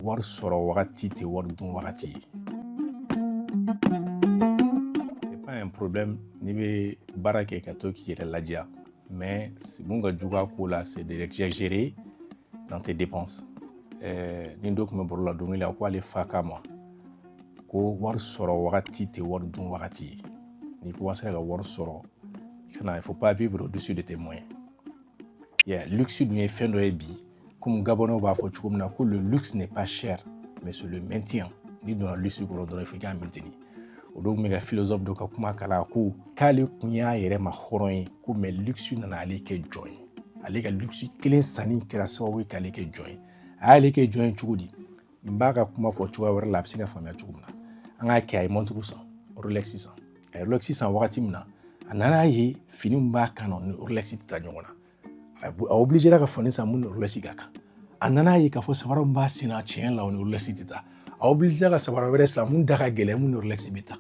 Wari sɔrɔ wagati tɛ wari dun wagati ye. C'est pas un problème n'i bɛ baara kɛ ka to k'i yɛrɛ ladiya, mais mun ka jugu a ko la, c'est de l'exagérer dans tes dépenses. Ni dɔ tun bɛ baro la don kelen, a ko ale fa k'a ma ko wari sɔrɔ wagati tɛ wari dun wagati ye. N'i commencé ka wari sɔrɔ, i kana, il faut pas vivre au-dessus de tes moyens. Yeah, luxe dun ye fɛn dɔ ye bi, comme Gabonais b'a fɔ cogo min na ko le luxe n'est pas cher, mais c'est le maintien. N'i donna luxe kɔnɔ dɔrɔn, il faut i k'a maintenir. O don tun bɛ ka philosophe dɔ ka kuma kalan ko k'ale kun y'a yɛrɛ ma hɔrɔn ye ko, mais luxe nana ale kɛ jɔn ye. Ale ka luxe kelen sanni kɛra sababu ye k'ale kɛ jɔn ye. A y'ale kɛ jɔn ye cogo di? N b'a ka kuma fɔ cogoya wɛrɛ la, a bɛ se ka faamuya cogo min na. An k'a kɛ, a ye montre san, Rolex san. A ye Rolex san wagati min na, a nana ye fini min b'a kan na ni Rolex tɛ taa ɲɔgɔn na. A obligé ka fani san mun ni Rolex ka kan. A nana ye k'a fɔ sabara min b'a sen na, tiɲɛ la, o ni Rolex tɛ taa. A obligé ka sabara wɛrɛ san mun da ka gɛlɛn, mun ni Rolex bɛ taa.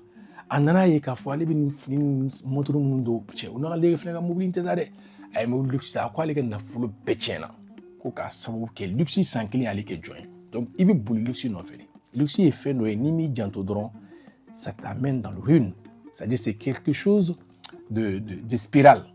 A nana ye k'a fɔ ale bɛ nin fini ni montre minnu don, cɛ, o n'ale fana ka mobili tɛ taa dɛ. A ye mobili luxe san. A ko ale ka nafolo bɛɛ tiɲɛna ko k'a sababu kɛ luxe san kelen y'ale kɛ jɔn ye. Donc i bɛ boli luxe nɔfɛ de. Luxe ye fɛn dɔ ye, n'i m'i janto dɔrɔn, ça t'amène dans le ruine. C'est-à-dire, c'est quelque chose de spirale,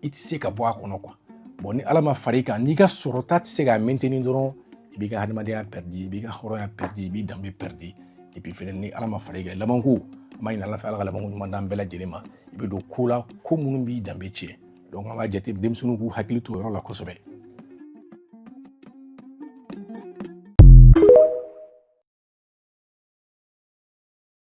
i tɛ se ka bɔ a kɔnɔ quoi. Bon, ni Ala ma far'i kan, n'i ka sɔrɔta tɛ se k'a maintenir dɔrɔn, i b'i ka hadamadenya perdu, i b'i ka hɔrɔnya perdu, i b'i danbe perdu. Et puis fɛnɛ, ni Ala ma far'i kan, labanko, an b'a ɲini Ala fɛ, Ala ka labanko ɲuman d'an bɛɛ lajɛlen ma, i bɛ don ko la, ko minnu b'i danbe tiɲɛ. Donc an b'a jate, denmisɛnninw k'u hakili to o yɔrɔ la kosɛbɛ.